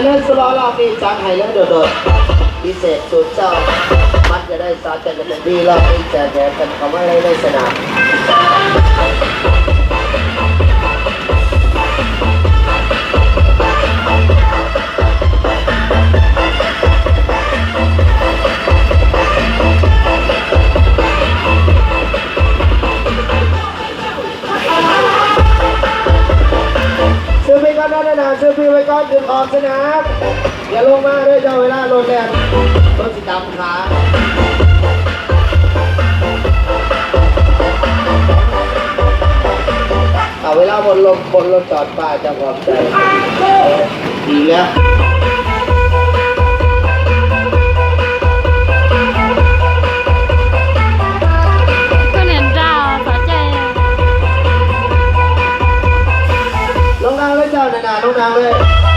Leej txhua lo loj peb tsav hais leej dua dua, peb xeem txhua txoj, pab cov dais xav cov cov tus pib loj peb tsav cov cov qhov muaj leej leej xav na. Xwb peb koj noj na, xwb peb koj kws qhov xwb na. Yog lub mas rau cov ua laj luaj tias luag tsis kam khav. Ua laj muaj luaj tso paj cov qhov ntawd. Dim liab. Koj niam nra xav caij. Lub nqaa lub caug na, lub nqaa lawm.